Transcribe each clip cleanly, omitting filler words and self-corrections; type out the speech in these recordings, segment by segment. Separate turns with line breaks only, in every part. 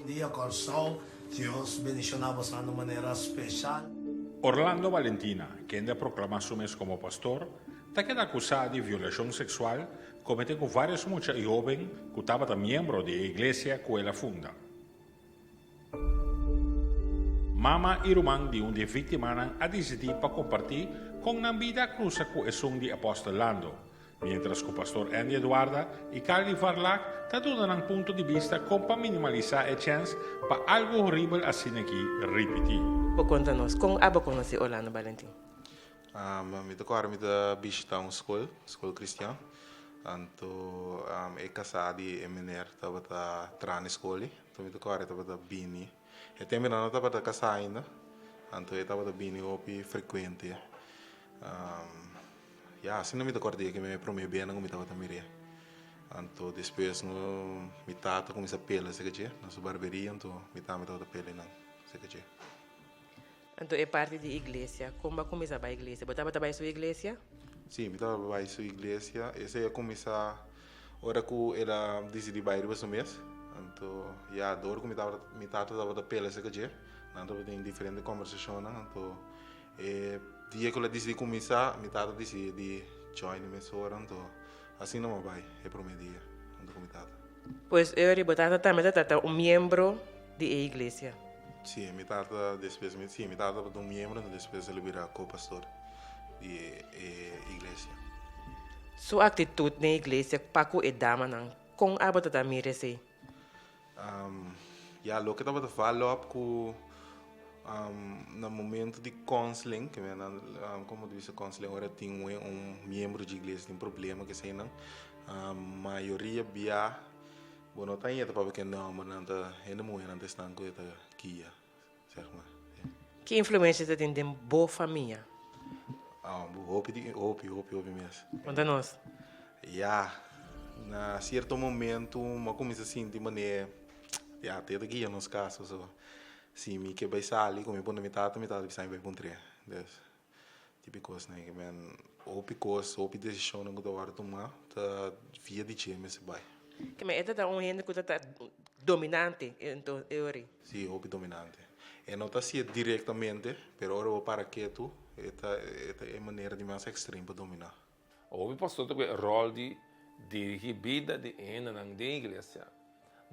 dia Kòrsou, Dios bendishoná boso na un manera speshal.
Orlando Valentina, kende a proklamá su mes komo pastor, ta keda akusá di violashon seksual kometé ku vários mucha i hóben ku tabata miembro di e iglesia ku el a funda. Mama i ruman di un di e víktimanan a disidí pa kompartí kon nan bida a krusa ku esun di Apòstel Lando, miéntras ku Pastor Andy Eduarda i Carly Varlack ta duna nan punto di bista kon pa minimalisá e chèns pa algu horibel asin'aki ripití.
Bo konta nos, kon abo konosé Orlando Balentin?
Mi ta kòrda mi ta bishitá un skol, skol kristian. Anto e kasá di e mener tabata traha na e skol ei. Anto mi ta kòrda e tabata bini. E tempu nan no tabata kasá ainda, anto e tabata bini hopi frekuente. Ya, asina mi ta kòrda di e promé bianan ku mi tabata mir'é. Anto despues no mi tata kuminsá pela serka dje na su barberia, anto mi tambe tabata pela einan serka dje.
Anto e parti di iglesia, kon bo a kuminsá bai iglesia? Bo tabata bai su iglesia?
Sí, mi tabata bai su iglesia. Esei a kuminsá ora ku el a disidí bai riba su mes. Anto, ya, dor ku mi tabata, mi tata tabata pela serka dje, nan tabatin diferente kòmbersashonnan. Anto, e dia ku el a disidí kuminsá, mi tata disidí di join e mesora. Anto, asina mi a bai e promé dia huntu ku mi tata.
Pues, Eury, bo tata tambe tabata un miembro di e iglesia.
Sí, mi tata despues mi, sí, mi tata tabata un miembro, enton despues el a bira co-pastor di e iglesia.
Su actitud den iglesia pa cu e damanan, con abo ta ta mira esey?
Ya, loke tabata val op cu na momento di counseling, ke men como ta bisa counseling ora tin un miembro di iglesia tin problema keseynan, mayoria bia Bo no ta yeta papia ken nomber nan ta hende muhe nan ta esnan ku e ta guia seg mar.
Ki influencia ta tin den bo famia?
Hopi di hopi hopi hopi mes.
Konta nos.
Ya, na sierto momento mi a kuminsa sinti manera ya te ta guia nos kas pasobra si mi ke bai sali ku mi puntra mi tata mi tata bisa mi bai puntr'e. Dus Tipi kosnan ke men hopi kos, hopi desishonnan ku ta wòrdu tumá ta via di dje mester bai.
Ke men e ta ta un hende ku ta ta dominante ento e ora ei.
Si, hopi dominante. E no ta hasié direktamente, pero ora bo para ketu e ta e ta e manera di mas ekstrem pa dominá.
Hopi pastor ta ku e ròl di dirigí bida di e hendenan den iglesia.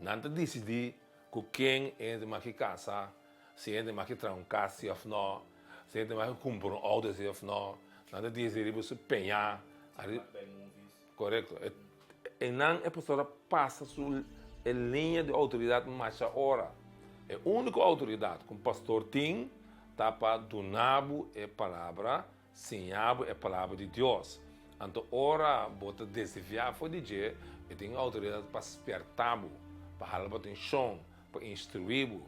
Nan ta disidí ku ken e hende maki kasa, si e hende maki traha un kas si òf nò, si e hende maki kumpra un outo si òf nò. Nan ta disidí riba su peñá. Korekto. Einan e pastor a pasa su e liña di outoridat masha ora. E úniko outoridat ku un pastor tin ta pa duna bo e palabra. Siña bo e Palabra di Dios. Anto ora bo ta desviá for di dje, e tin outoridat pa spièrtá bo, pa hala bo atenshon, pa instruí bo.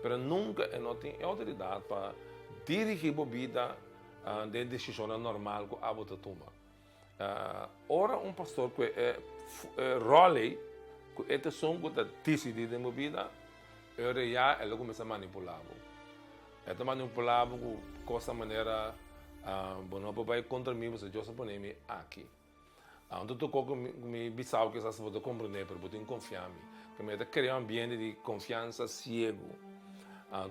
Pero nunka e no tin e outoridat pa dirigí bo bida den desishonnan normal ku abo ta tuma. Ora un pastor ku e ròl ei, ku e ta esun ku ta disidí den bo bida, e ora ya el a kuminsá manipulá bo. E ta manipulá bo ku kosnan manera, Bo no por bai kontra mi pasobra Dios a pone mi aki. Anto tur kos ku mi bisa bo kisas bo ta komprendé, pero bo tin ku konfia mi. Pasobra mi ta krea un ambiente di konfiansa siegu.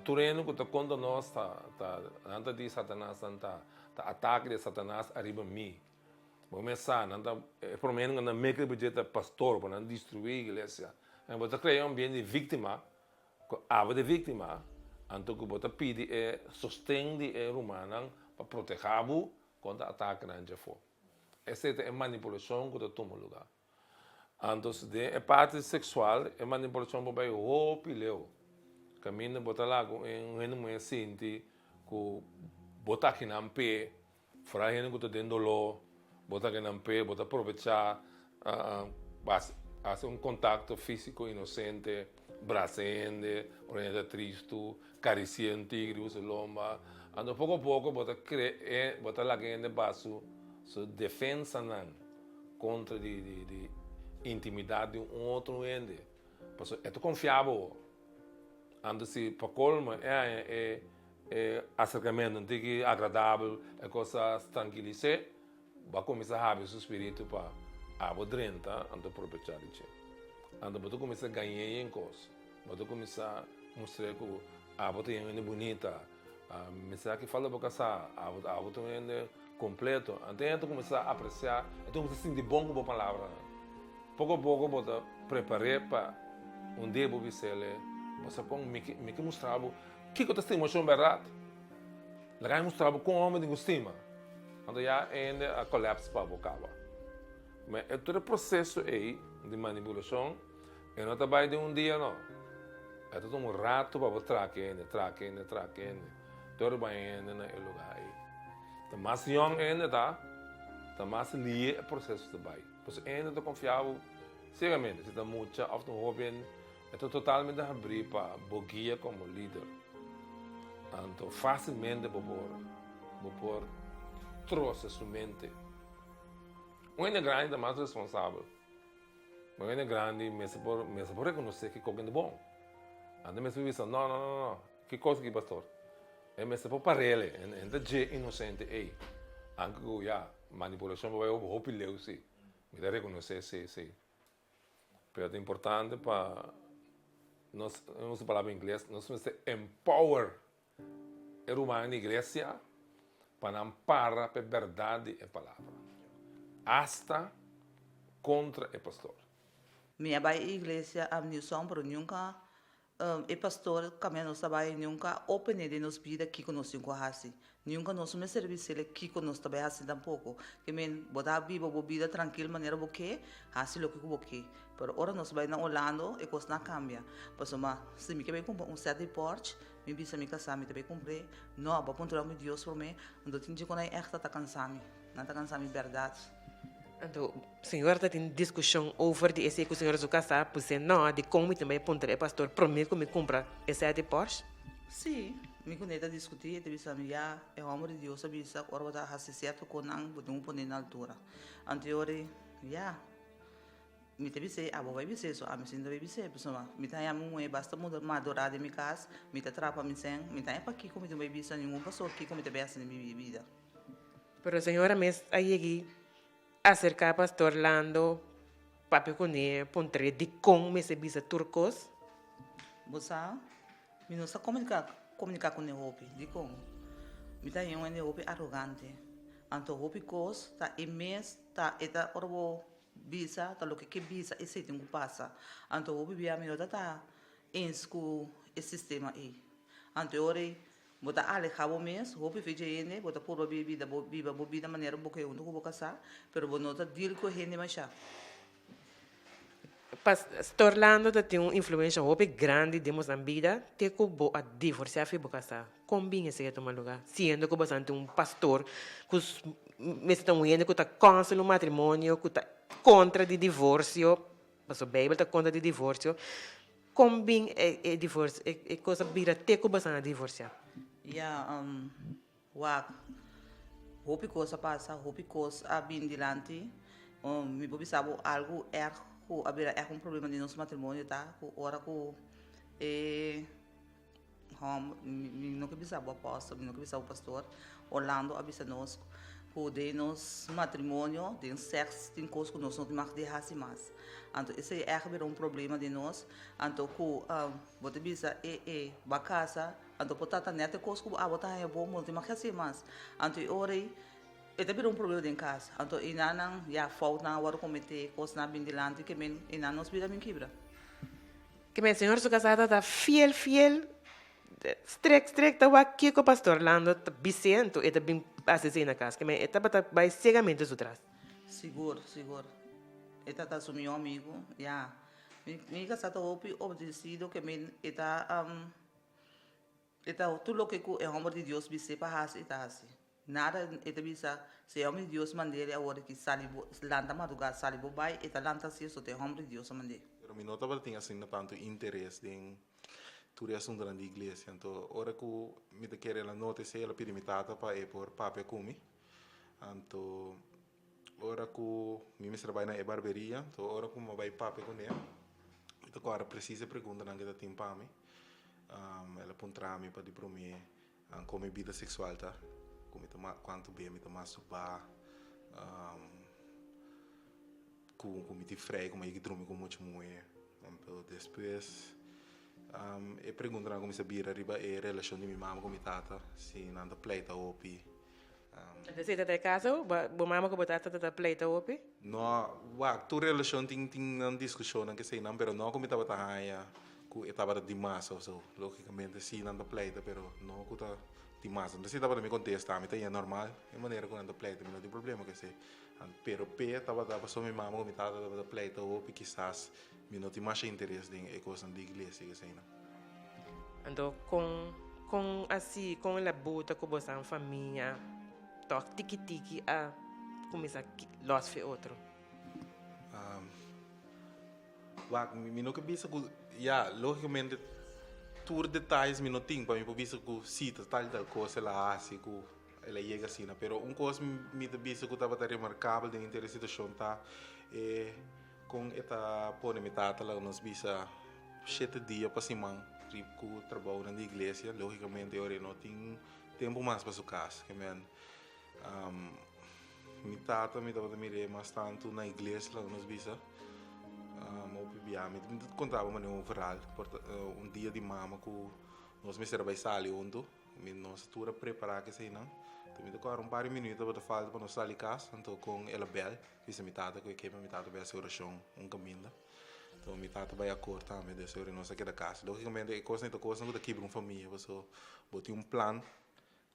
Tur hende ku ta kontra nos ta, nan ta di Satanas, nan ta. Ta atake di Satanas ariba mi. Bo mes sa, nan ta, e prome hende ku nan meke riba dje ta pastor, pa nan destruí iglesia. En bo ta krea un ambiente di víktima, ku abo ta e víktima, anto ku bo ta pidi e sosten di e rumannan pa protehá bo kontra atakenan dje afó. Esei ta e manipulashon ku ta tuma lugá. Anto den e parti seksual e manipulashon por bai hopi leu. Kaminda bo ta laga un hende muhé sinti ku bo ta aki nan p'e, foral hende ku ta den doló, bo ta aki nan p'e, bo ta probechá hasi un kontakto físiko inosente, brasa e hende ora e hende ta tristu, karisi'é un tiki riba su lomba. Anto poko poko bo ta kre bo ta laga e hende basa su defensanan. Kontra di di intimidat di un otro hende, pasobra e ta konfia bo. Anto si pa kolmo e haña e e aserkamentu un tiki agradabel, e kos a trankilis'é, bo a kuminsá habri su spiritu pa abo drenta anto probechá di dje. Anto bo ta kuminsá gañ'é yen kos. Bo ta kuminsá mustr'é ku abo ta un hende bunita, mi sa ki falta bo kasá, abo abo ta un hende kompleto. Anto e hende ta kuminsá apresiá, e ta kuminsá sinti bon ku bo palabranan. Poko a poko bo ta prepar'é pa un dia bo bis'el, Bo sa kon mi ke mi ke mustra bo kiko ta stimashon bèrdat. Laga mi mustra bo kon hòmber tin ku stima. Anto ya e hende a kòlèps pa bo kaba. Ma e tur e proseso ei di manipulashon e no ta bai den un dia no. E ta tuma un ratu pa bo traka e hende, traka e hende, traka e hende, te ora bai e hende na e lugá ei. Ta mas yòn e hende ta, ta mas lihe e proseso ta bai. Pasobra e hende ta konfia bo siegamente. Si ta mucha òf ta un hóben, e ta totalmente habrí pa bo guia komo lider. Anto fásilmente bo por bo por trose su mente. Un hende grandi ta mas responsabel. Un hende grandi mester por mester por rekonosé kiko ta bon. Anto mester por bisa, no, no, no, no, ki kos aki pastor? E mester por par'el, e no ta dje inosente ei. Anke ku ya, manipulashon por bai hopi leu si. Mi ta rekonosé esei si. Pero ta importante pa nos, mi usa palabra ingles, nos mester empower e rumannan di iglesia pa nan para pa e bèrdat di e palabra, asta kontra e pastor.
Mi a bai e iglesia a New Song pero nunca e pastor caminda nos ta bai nunca a opene den nos bida kico nos tin cu haci. Nunca nos no mester bisele kico nos ta bai haci tampoco. Ke men bo ta biba bo bida trankil manera bo ke, haci loke cu bo ke. Pero ora nos bai na Orlando e cosnan a cambia. Pasobra si mi ke bai cumpra un set di porch, Mi bisa mi kasá, mi ta bai kumpr'é. No, bo a puntra mi Dios promé, anto tin dje ku nan ègt ta kansa mi. Nan ta kansa mi bèrdat.
Anto señora ta tin diskushon over di esei ku señora su kasá pus'é no, dikon mi tin bai puntra e pastor promé ku mi kumpra e sèt di Porsche?
Sí, mi ku n'e ta diskutí, e ta bisa mi, ya, e hòmber di Dios a bisa ku ora bo ta hasi sierto kosnan, bo tin ku pon'é na altura. Anto e ora ei, ya. Mi ta bis'é, abo bai bis'é so, ami si no ta bai bis'é, pasobra mi ta haña mi muhé basta muda madurá den mi kas, mi ta traha pa mi sèn, mi ta haña pakiko mi ta bai bisa ningun pastor kiko mi ta bai hasi den mi bida.
Pero señora mes a yeg'i aserká pastor Lando papia kuné puntr'é dikon mester bisa tur kos.
Bo sa, mi no sa komuniká komuniká kuné hopi, dikon? Mi ta haña un hende hopi arogante, anto hopi kos ta e mes ta e ta ora bo Bisa ta loke ke bisa esei tin ku pasa. Anto hopi bia mi no ta ta eens ku e sistema ei. Anto e ora ei bo ta aleha bo mes hopi fe dje hende, bo ta purba biba bida bo biba bo bida manera bo ke huntu ku bo kasá, pero bo no ta deal ku e hende mashá.
Pastor Lando ta tin un influensha hopi grandi den boso bida te ku bo a divorsiá fi bo kasá. Kon bin esei a tuma lugá? Siendo ku boso tin un pastor ku mester ta un hende ku ta kònsel un matrimonio, ku ta kontra di divorsio, pasobra Beibel ta kontra di divorsio, kon bin e divorsio, e kos a bira te ku boso a divorsiá?
Ya, wak, hopi kos a pasa, hopi kos a bin dilanti. Mi por bisa bo algu erg ku a bira ègt un problema den nos matrimonio ta ku ora ku e. Hòm, mi no ke bisa bo apòstel, mi no ke bisa bo pastor, Orlando a bisa nos ku den nos matrimonio, den sèks, tin kos ku nos no tin mag di hasi mas. Anto esei ègt a bira un problema den nos, anto ku bo ta bisa e e bo a kasa, anto por ta ta nèt e kos ku abo ta haña bon, bo no tin mag di hasié mas. Anto e ora ei e ta bira un problema den kas. Anto einan ya foutnan a wòrdu kometé, kosnan a bin dilanti ke men einan nos bida a bin kibra.
Ke men señor su casada ta fiel fiel strek strek ta wak kiko pastor Lando ta bis'é anto e ta bin hasi esei na cas ke men e tabata bai ciegamente su tras.
Sigur sigur e ta ta su mihó amigu ya mi casá ta hopi obedecido ke men e ta e ta tur loke ku e homber di Dios bis'é pa hasi e ta hasi. Nada, e ta bisa, si e hòmber di Dios mand'é awor aki, sali bo, lanta madrugá, sali bo bai, e ta lanta así, pasobra ta e hòmber di Dios a mand'é.
Pero mi no tabatin asina tantu interes den tur e asuntunan di iglesia. Anto ora ku mi ta kere el a nota esei, el a pidi mi tata pa e por papia ku mi. Anto ora ku mi mester a bai na e barberia, anto ora ku mi a bai papia kuné, mi ta kòrda presis e preguntanan ku e ta tin pa mi. El a puntra mi pa di promé. Kon mi bida seksual ta? Ku mi ta kuantu bia mi ta masturbá? Ku ku mi tin frei ku mi a yega drumi ku mucha muhé? Anto despues E preguntanan a kuminsá bira riba e relashon di mi mama ku mi tata, si nan ta pleita hopi.
Anto esei ta ta e kaso? Bo mama ku bo tata ta ta pleita hopi?
No, wak, tur relashon tin tin nan diskushonnan keseinan, pero no ku mi tabata haña ku e tabata dimas òf so. Lógikamente si nan ta pleita, pero no ku ta dimas. Anto esei tabata mi kontesta, mi ta haña normal e manera ku nan ta pleita, mi no tin problema ku esei. Pero p'e tabata pasobra mi mama ku mi tata tabata pleita hopi kisas Mi no tin masha interes den e kosnan di iglesia i eseinan.
Anto kon kon asi kon el a buta ku bosan famia tòg tiki tiki a kuminsá lòs fe otro?
Wak, mi no ke bisa ku, ya, lógikamente tur detayes mi no tin pa mi por bisa ku si ta tal i tal kos el a hasi ku el a yega asina. Pero un kos mi ta bisa ku tabata remarkabel den henter e situashon ta e. Kon e ta pone mi tata laga nos bisa shete dia pa siman rib ku trabounan di iglesia. Logikamente e ora e no tin tempu mas pa su kas. Ke men mi tata mi tabata mir'é mas tantu na iglesia laga nos bisa. Hopi bia mi ta kontaba manera un verhal un dia di mama ku nos mester a bai sali huntu. Mi nos tur a prepará keseinan. Anto mi ta kòrda un par di minuto tabata falta pa nos sali kas anto kon el a bèl. Bisa mi tata ku e kema mi tata bai hasi orashon un kaminda. Enton mi tata bai akor tambe des ora nos a keda kas. Logikamente e kosnan ta kosnan ku ta kibra un famia paso bo tin un plan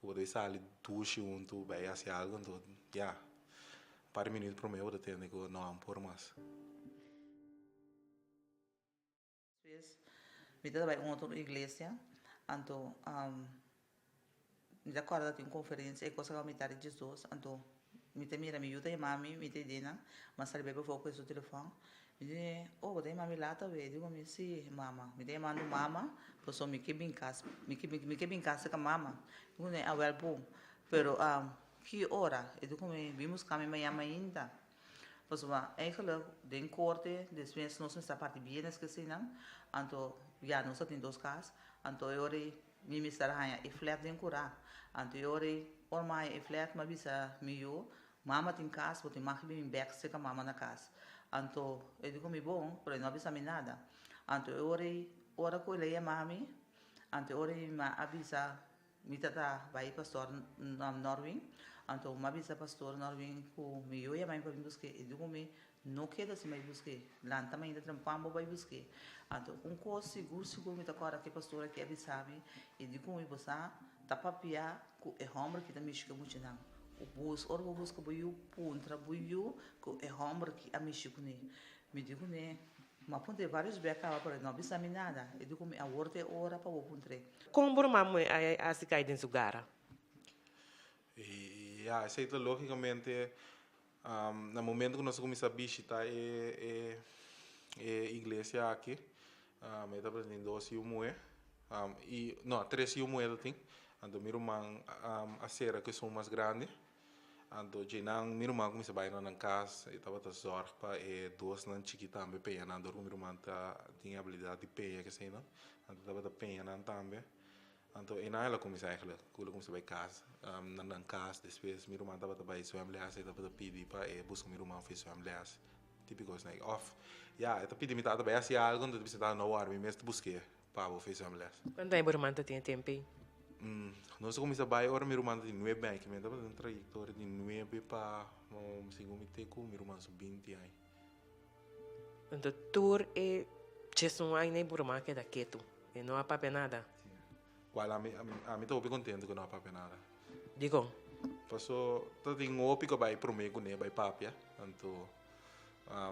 ku bo ta bai sali dushi huntu bai hasi algu anto ya un par di minüt promé bo ta tende ku no amo por mas.
Despues mi ta bai un otro iglesia, anto mi ta kòrda tin un konferensia, e kos a kaba mitar di diesdos, anto mi ta mira mi yu ta yama mi, mi ta e denan, mi a sali bai pafó ku e su telefòn, mi di, oh bo ta yama mi lat awe? E di ku mi, si mama, mi ta yamando mama pasobra mi ke bin kas, mi ke mi ke bin kas serka mama, mi ku awèl bon, pero ki ora? E di ku mi, bin buska mi mañana mainta. Pasobra eigenlijk den korte despues nos mester a parti bienes ku eseinan, anto ya nos a tin dos kas, anto e ora ei mi mester a haña e flat den kurá. Anto e ora ei ora mi a haña e flat mi a bisa mi yu, mama tin kas bo tin mag bini bèk serka mama na kas. Anto e di ku mi bon, pero e no a bisa mi nada. Anto e ora ei ora ku el a yama mi, anto e ora ei mi a bisa Mi tata bai pastor Norwin, anto mi a bisa pastor Norwin ku mi yu yama mi pa bin busk'é, e di ku mi no keda sin bai busk'é, lanta mainta trempan bo bai busk'é. Anto un kos sigur sigur mi ta kòrda ku e pastor aki a bisa mi, e di ku mi bo sa ta papia ku e hòmber ki ta mishi ku e muchanan, ku bus ora bo buska bo yu puntra bo yu ku e hòmber ki a mishi kuné. Mi di kuné. Mi a puntr'é varios bia caba pero e no a bisa mi nada. E di cu mi awor ta e ora pa bo puntr'é.
Con bo ruman muhe a haci cay den su gara?
Ya, esey ta logicamente na momento cu nos a cuminsa bishita e e iglesia aki, e tabata tin dos yu muhe, y no, tres yu muhe ta tin, anto mi ruman a cera cu esun mas grandi. Anto dje-nan mi ruman kuminsá bai na nan kas, e tabata zòrg pa e dosnan chikí tambe peña nan, dor ku mi ruman ta tin e abilidat di peña keseinan, anto e tabata peña nan tambe. Anto einan el a kuminsá eigentlik, ku el a kuminsá bai kas, na nan kas, despues mi ruman tabata bai zwemles, e tabata pidi pa e buska mi ruman for e zwemles, típiko esnan. Òf, ya, e ta pidi mi tata bai hasi algu, anto e ta bisa tata no wòri, mi mes ta busk'é. Pa bo fe zwemles.
Cuanto aña bo ruman ta tin e tempo ei?
Nos a cuminsa bay ora mi ruman ta tin nuebe aña. Mi tabata den trayectoria di nuebe pa segun mi te cu mi ruman su binti aña.
Enton tur e diesun aña ei bo ruman a keda ketu, e no a papia nada?
Si. Cual ami ami ta hopi contento cu no a papia nada.
Dicon?
Paso ta tin hopi cu a bay prome cune bay papia, anto.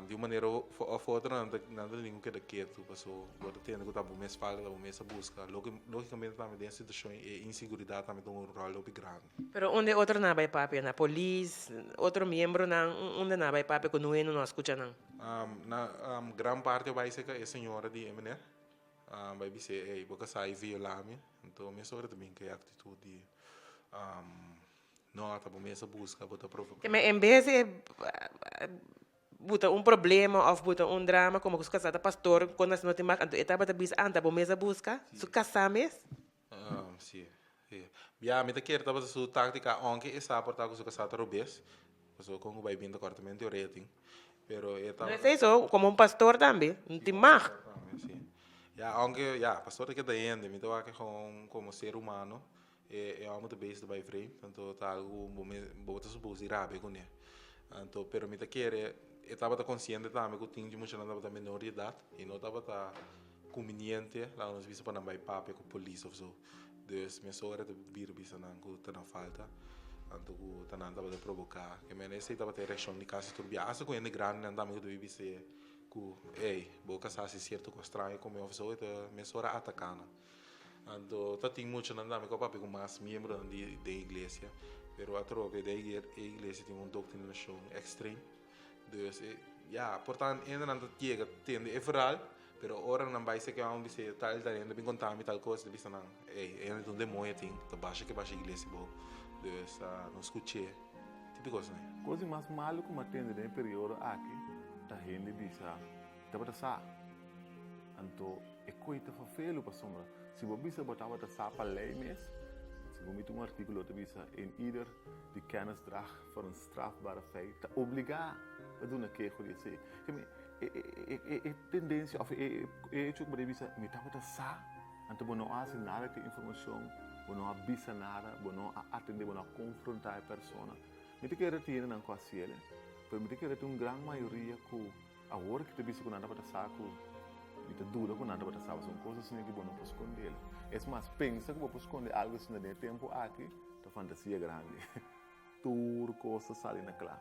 Di un manera of otro nan ta nan ta tin ku keda ketu paso bo ta tende ku ta bo mes falta ta bo mes a buska logikamente tambe den e situashon e inseguridat tambe ta un ròl hopi grandi.
Pero unda e otronan a bai papia? Na polis? Otro miembronan? Unda nan a bai papia ku nuenu no a skucha nan?
Na gran parti a bai serka e señora di e meneer bai bis'é ey bo kasá i violá mi anto mesora ta bin ku e aktitut di No, ta bo mes a buska, bo ta provoká.
Te en bes di buta un problema òf buta un drama komo ku su kasá ta pastor kon asina no tin mak anto e tabata bisa anta bo mes a buska su kasá mes.
Sí, sí. Bia mi ta kere tabata su táktika ounke e sa por ta ku su kasá ta robes, pasobra kon ku bai bin ta kòrtamente orea tin, pero e
No esei so, komo un pastor tambe, no tin mag.
Sí. Ya, aunke ya, pastor ta keda hende, mi ta wak gewoon komo ser humano, e e hòmber ta bezig ta bai vreemd, anto ta algu bo mes bo ta supos di rabia kuné. Anto, pero mi ta kere e tabata konsiente tambe ku tin di muchanan tabata menor di edat i no tabata kumbiniente laga nos bisa pa nan bai papia ku polis òf so. Dus mesora ta bira bisa nan ku ta nan falta, anto ku ta nan tabata proboká. Ke mene esei tabata e reakshon di kasi tur bia, asta ku hende grandinan tambe ku ta bibi bis'é ku ey, bo kasá hasi sierto kos straño ku mi òf so, e ta mesora ataká nan. Anto ta tin muchanan tambe ku a papia ku mas miembronan di den iglesia, pero atrobe den e iglesia tin un doktrinashon ekstrem. Dus e, ya, por ta hendenan ta yega tende e verhaal, pero ora nan bai seke un bisa tal tal hende bin konta mi tal kos, ta bisa nan, ey, e hende ta un demoño tin, ta basha ke basha iglesia bo. Dus no skuch'é, tipo kosnan ei.
Kos di mas malu ku mi a tende den e periodo aki ta hende bisa tabata sa. Anto e koi ta fafelu pasobra si bo bisa bo tabata sa pa lei mes, segun mi tin un artíkulo ta bisa een ieder die kennis draagt voor een strafbare feit ta obligá pa duna keho di esei. Keme e tendensia òf e hecho ku bo ta bisa mi tabata sa, anto bo no a hasi nada ku e informashon, bo no a bisa nada, bo no a atendé, bo no a konfrontá e persona. Mi ta kere tin hendenan ku hasi el, pero mi ta kere tin un gran mayoria ku. Awor ki ta bisa ku nan tabata sa ku mi ta duda ku nan tabata sa pasobra un kos asina ki bo no por skonde el. Es mas, pensa ku bo por skonde algu asina den e tempu aki ta fantasia grandi. Tur kos ta sali na kla.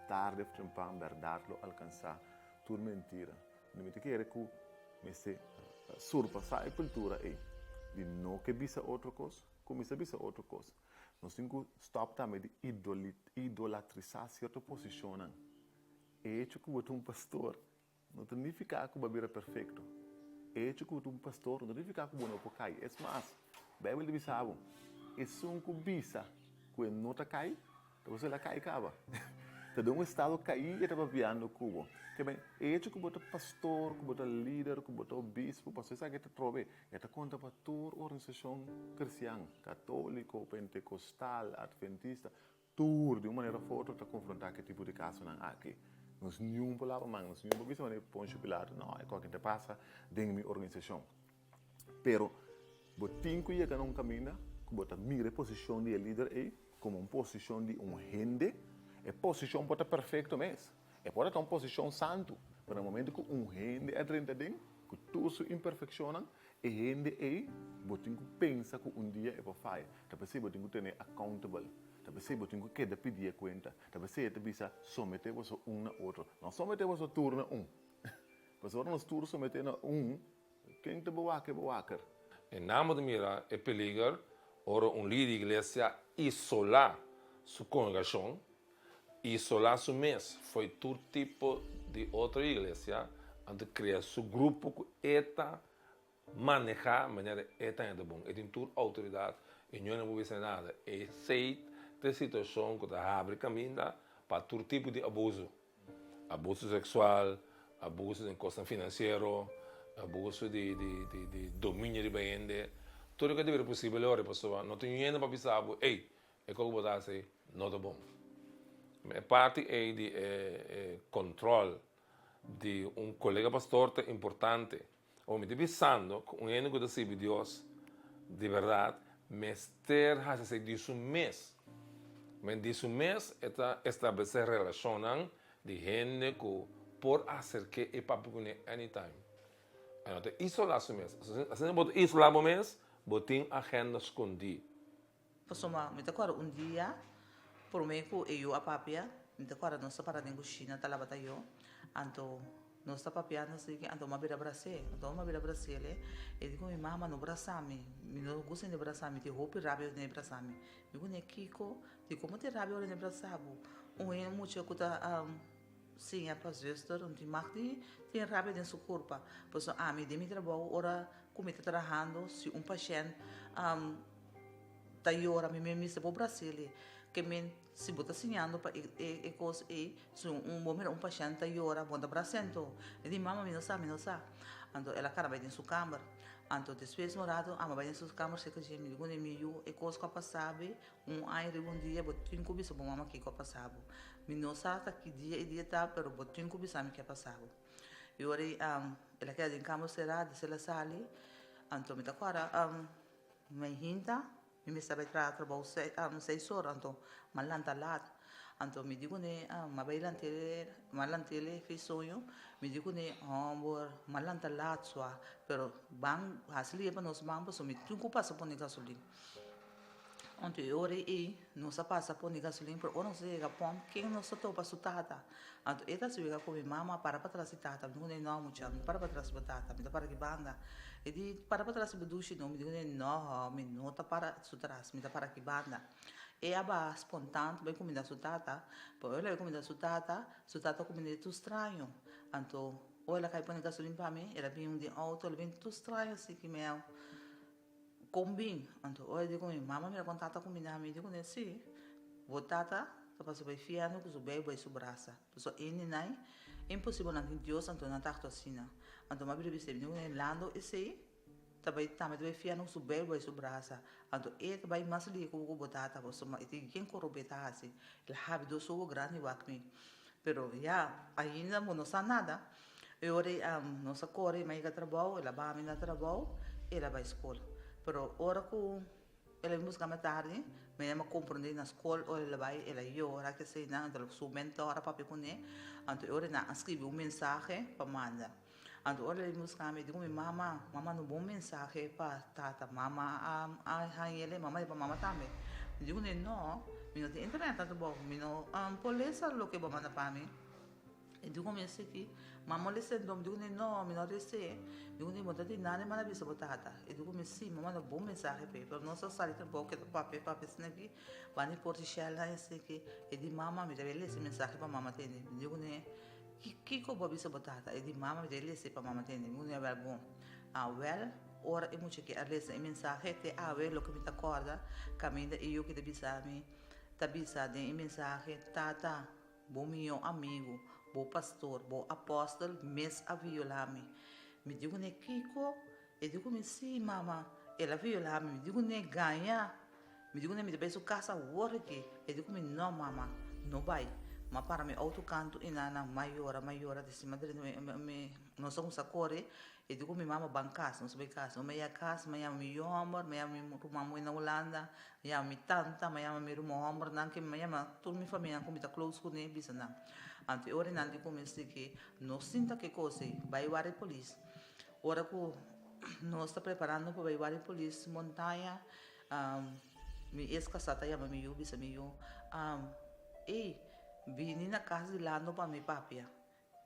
Tarde of trempan bèrdat lo alkansá tur mentira. Mi ta kere ku mester surpasá e kultura ei di no ke bisa otro kos, kuminsá bisa otro kos. Nos tin ku stòp tambe di idolatrisá sierto posishonnan. E hecho ku bo ta un pastor no ta nifiká ku bo a bira perfekto. E hecho ku bo ta un pastor no ta nifiká ku bo no por kai. Es mas, Beibel ta bisa bo, Esun ku bisa ku e no ta kai, ta pasobra el a kai kaba. Ta den un estado kaí e ta papiando ku bo. Ke men, e hecho ku bo ta pastor, ku bo ta lider, ku bo ta obispo, pasobra esaki ta trobe, e ta konta pa tur organisashon kristian, katóliko, pentekostal, atventista, Tur, di un manera of otro, ta konfrontá ku e tipo di kasonan aki. Nos niun por laba man, nos niun por bisa manera Ponsio Pilato, No, e kòke ta pasa den mi organisashon. Pero, bo tin ku yega na un kaminda ku bo ta mira e posishon di e lider ei komo un posishon di un hende. E posishon por ta perfekto mes, e por ta un posishon santu, pero na momento ku un hende a drenta aden, ku tur su imperfekshonnan, E hende ei bo tin ku pensa ku un dia e por faya. Ta p'esei bo tin ku tene accountable. Ta p'esei bo tin ku keda pidi e kuenta. Ta p'esei e ta bisa someté boso un na otro. No someté boso tur na un. Pasobra ora nos tur someté na un, ken ta bewaker bewaker?
E nan bo ta mira e peliger ora un lider di iglesia isolá su kongregashon, isolá su mes fo'i tur tipo di otro iglesia, anto krea su grupo ku e ta manehá manera e ta hende bon. E tin tur outoridat i ño no por bisa nada. Esei ta e situashon ku ta habri kaminda pa tur tipo di abuso. Abuso seksual, abuso den kosnan finansiero, abuso di di dominio riba hende. Tur loke ta bira posibel ora pasobra no tin hende pa bisa bo, ey, E kos ku bo ta hasi no ta bon. E parti ei di e control di un colega pastor ta importante. Awor mi ta bisando ku un hende ku ta sirbi Dios di berdad mester hasi esei di su mes. Men di su mes e ta establece relacionnan di hende ku por acerke e papia kuné anytime. E no ta isola su mes. Asina bo ta isola bo mes, bo tin agenda skondí.
Pasobra mi ta kòrda un dia promé ku e yu a papia, mi ta kòrda nos ta para den kushina ta laba tayó, anto nos ta papiando así anto mi a bira bras'é, anto mi a bira bras'é e di ku mi mama no brasa mi, mi no gusta hende brasa mi, tin hopi rabia ora hende brasa mi, mi ku ne kiko, dikon bo tin rabia ora hende brasa bo? Un hende mucha ku ta Siña pa zuster un tin mag di tin rabia den su kurpa. Pasobra ami den mi trabou ora ku mi ta trahando si un pashènt ta yora mi mi mester por brasili. Ke men si bo ta siñando pa e kos ei si un bo mira un pashènt ta yora bo no ta brasa anto. Mi di mama mi no sa mi no sa. Anto el a kara bai den su kamber. Anto despues un rato ami a bai den su kamber serka dje mi di kuné mi yu e kos ku a pasa be Un aña riba un dia bo tin ku bisa bo mama kiko a pasa bo. Mi no sa ta ki dia e dia ta pero bo tin ku bisa mi ke a pasa bo. I ora ei el a keda den kamber será, despues el a sali, anto mi ta kòrda mi hinta mi mester bai traha trabou seis ora, anto mi a lanta lat, anto mi di kuné mi a bai lant'é mi a lant'é fi soño, mi di kuné hòmber mi a lanta lat sua, pero ban hasi lihe pa nos ban pasobra mi tin ku pasa pone gasolin. Anto e ora ei nos a pasa pone gasolin, pero ora nos a yega pòmp ken nos a topa? Su tata. Anto e ta sibi ku mi mama para patras di tata. Mi di kuné, No mucha, mi no para patras di bo tata, mi ta para aki banda. E di, Para patras di bo dushi no. Mi di kuné, No, mi no ta para su tras, mi ta para aki banda. E a baha spontant bai kuminda su tata, pero ora el a bai kuminda su tata, su tata kumind'é tur straño. Anto ora el a kai pone gasolin pa mi, el a bin den outo, el a bin tur straño así ki mi a. Kon bin? Anto ora di ku mi mama mira kon tata kuminda mi di kuné si, bo tata ta pasa bai fièrnu ku su beibel i su brasa. Pasobra e ni nai imposibel nan tin Dios anto nan ta aktua asina. Anto mi a bira bis'é, mi di kuné Lando esei ta bai tambe ta bai fièrnu ku su beibel i su brasa. Anto e ta bai mas lihe ku bo tata pasobra e tin ken korob'é ta hasi. El a habi dos owo grandi wak mi. Pero ya, ainda bo no sa nada. E ora ei nos a kore, mi a yega trabou, el a baha mi na trabou, el a bai skol. Pero ora ku el a bin buska mi tardi, mi a yama komprondé na skol, ora el a bai, el a yora, keseinan, anto su mentor a papia kuné, anto e ora nan a skribi un mensahe pa manda. Anto ora el a bin buska mi, e di ku mi, Mama, mama manda un bon mensahe pa tata, mama a hañ'el, mama di pa mama tambe. Mi di kuné, No, mi no tin internet tantu bou, mi no por lesa loke bo a manda pa mi. E di ku mi esaki, Mama lesa e nòmber. Mi di ku mi, No, mi no lesa e. Mi di ku mi, Bo ta di nada manda bisa bo tata. E di ku mi, Si, mi manda bon mensahe p'e. Pero nos a sali trabou keda papia papia asina aki, banda di porta Shell nan esaki. E di, Mama, mi ta bai lesa e mensahe pa mama tende. Mi di ku mi, Kiko bo a bisa bo tata? E di, Mama, mi ta bai lesa e pa mama tende. Mi di ku mi, Awèl bon. Awèl, ora e mucha ke a lesa e mensahe, te awe loke mi ta kòrda, kaminda e yu ke ta bisa mi, ta bisa den e mensahe, Tata, Bo mihó amigu, bo pastor, bo apòstel mes a violá mi. Mi di kuné, Kiko? E di ku mi, Sí, mama, el a violá mi. Mi di kuné, Gaña! Mi di kuné, Mi ta bai su kas awor aki. E di ku mi, No, mama, no bai. M'a para mi outo kantu i nan m'a yora, m'a yora. Disi m'a drenta mi, nos a kuminsá kore. E di ku mi mama ban kas, nos a bai kas. Nos a yega kas, m'a yama mi yu hòmber, m'a yama mi ruman muhé na Hulanda, m'a yama mi tanta, m'a yama mi ruman hòmbernan, ke m'a yama tur mi famianan ku mi ta close kuné, bisa nan. Anto e ora nan di ku mi si ke no sinta ke kos ei, bai wari polis. Ora ku nos ta preparando pa bai wari polis Montaña, mi es kasá ta yama mi yu, bisa mi yu, Ey, bini na kas di Lando pa mi papia.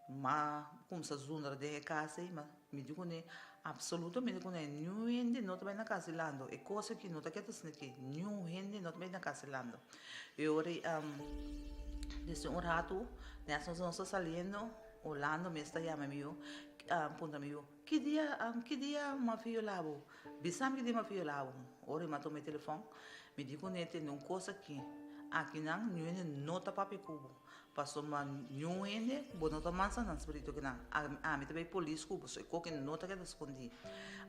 Ma kumsa zundra den e kas ei, ma mi di kuné absolutamente kuné niun hende no ta bai na kas di Lando. E kos aki no ta keda asina aki, niun hende no ta bai na kas di Lando. E ora ei desde un ratu nes nos nos ta saliendo, Orlando mes ta yama mi yu, puntra mi yu, ki dia ki dia mi a viola bo? Bisa mi ki dia mi a viola bo. Ora mi a tuma e telefòn, mi di kuné tende un kos aki, akinan niun hende no ta papia ku bo. Pasobra niun hende bo no ta mansa nan spiritu kinan. Ami ta bay polis ku bo, so e koki no ta keda skondi.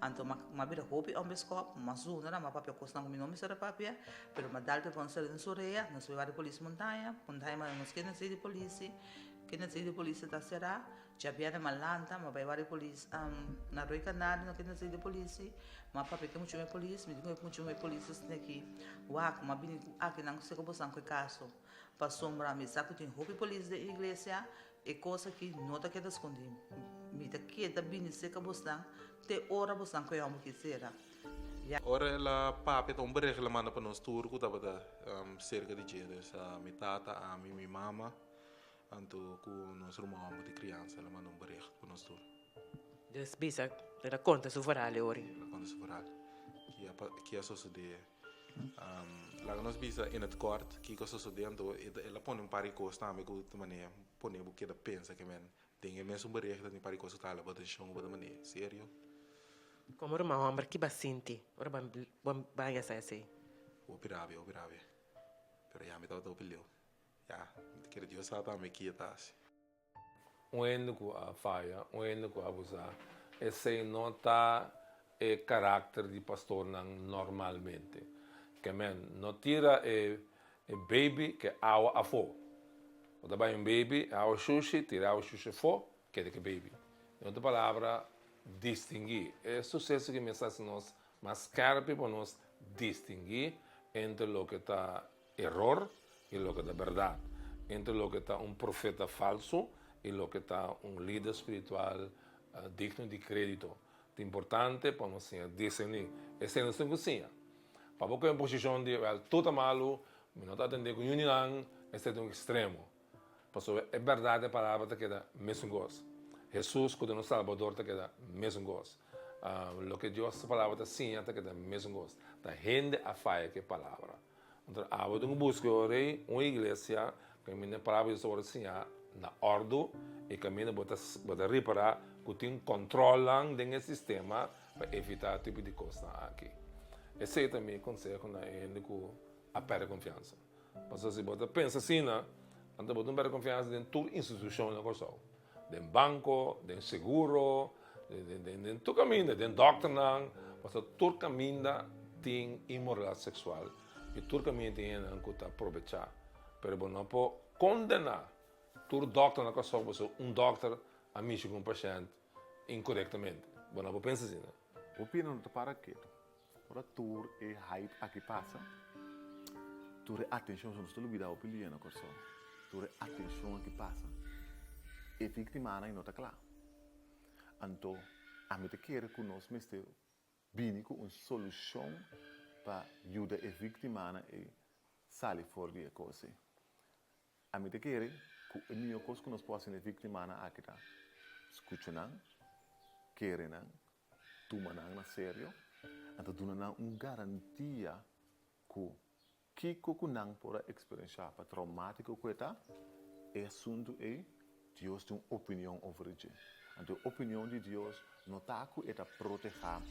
Anto m'a bira hopi hombre skòp, m'a zundra nan, m'a papia kosnan ku mi no mester a papia, pero m'a dal telefòn sera den su orea, nos a bay wak di polis Montaña, Montaña manda nos kende si di polisi, kende si di polisi ta será, djabièrnè m'a lanta, m'a bay wak di polis na Rooi Kanario, na kende si di polisi, m'a papia ku e mucha polis, mi di ku e mucha polis esaki aki, wak, m'a bini ku akinan ku seka bosan ku e kaso. Pasobra mi sa ku tin hopi polis den iglesia, e kos aki no ta keda skondí. Mi ta keda bini serka bosnan te ora bosnan ku e hòmber ki sera.
Ya. Ora el a papia ta un bereg el a manda pa nos tur ku tabata serka di dje, dus mi tata, ami, mi mama, anto ku nos ruman hòmber di kriansa el a manda un bereg pa nos tur.
Dus bisa, el a konta su verhal e ora.
El a konta su verhal. Ki a sosodé. Laga nos bisa in het kort kiko a sosodé, anto el a pone un par di kos tambe ku ta manera pone bo keda pensa ke men den e mesun bericht ta tin par di kos ku ta hala bo atenshon ku bo ta manera serio.
Komo ruman hòmber ki bo a sinti ora bo a baña sa esei?
Hopi rabia, hopi rabia. Pero ya mi tabata hopi leu. Ya, mi ta kere Dios sa tambe ki e ta hasi.
Un hende ku a faya, un hende ku a abusá, esei no ta e karakter di pastornan normalmente. Ke men no tira e baby ke awa afó. Bo ta bai un baby, e awa shushi, tira e awa shushi afó, keda ke baby. Den otro palabra, distinguí. E suseso ki mester hasi nos mas skèrpi pa nos distinguí entre loke ta eror i loke ta bèrdat, entre loke ta un profeta falsu i loke ta un lider spiritual digno di krédito. Ta importante pa nos siña diserní. Esei nos tin ku siña. Pa bo kue un posishon di, wèl, tur ta malu, mi no ta atendé ku niun di nan, esei ta un ekstremo. Pasobra e bèrdat di e palabra ta keda mesun kos. Hesus ku ta nos Salbador ta keda mesun kos. Loke Dios su palabra ta siña ta keda mesun kos. Ta hende a faya ku e palabra. Anto abo tin ku buska e ora ei un iglesia kaminda e palabra di Dios ta wòrdu siñá na òrdu i kaminda bo ta bo ta ripará ku tin kòntròlnan den e sistema pa evitá tipo di kosnan aki. Esei ta mi konseho na e hende ku a pèrdè konfiansa. Pasobra si bo ta pensa asina, anto bo tin pèrdè konfiansa den tur institushon na Kòrsou. Den banko, den seguro, den tur kaminda, den dòkternan, pasobra tur kaminda tin inmoralidat seksual i tur kaminda tin hendenan ku ta probechá. Pero bo no por kondená tur dòkter na Kòrsou pasobra un dòkter a mishi ku un pashènt inkorektamente. Bo no por pensa asina.
Hopi hende no ta para ketu. Ora tur e hype aki pasa, tur e atencion, nos ta lubida hopi lia na Kòrsou, tur e atencion aki pasa, e victimanan no ta kla. Anto, ami ta kere ku nos mester bini ku un solucion pa yuda e victimanan ei sali for di e kos ei. Ami ta kere ku e mihó kos ku nos por hasi na e victimanan aki ta skucha nan, kere nan, tuma nan na serio, anto duna nan un garantia ku kiko ku nan por a eksperenshá pa traumátiko ku e ta, e asuntu ei Dios tin un opinion over di dje. Anto e opinion di Dios no ta ku e ta protehá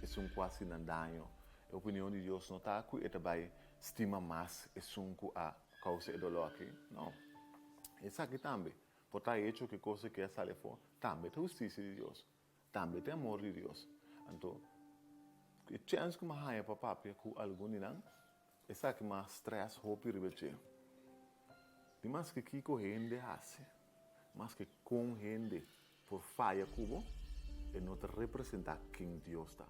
esun ku a hasi nan daño, e opinion di Dios no ta ku e ta bai stima mas esun ku a kousa e doló aki, no. Esaki tambe por ta hecho ku e kos aki a sali afó tambe ta hustisia di Dios. Tambe ta e amor di Dios. Anto, e chèns ku mi a haña pa papia ku algun di nan, esaki mi a strès hopi riba dje. Di maske kiko hende hasi, maske kon hende por faya ku bo, e no ta representá ken Dios ta.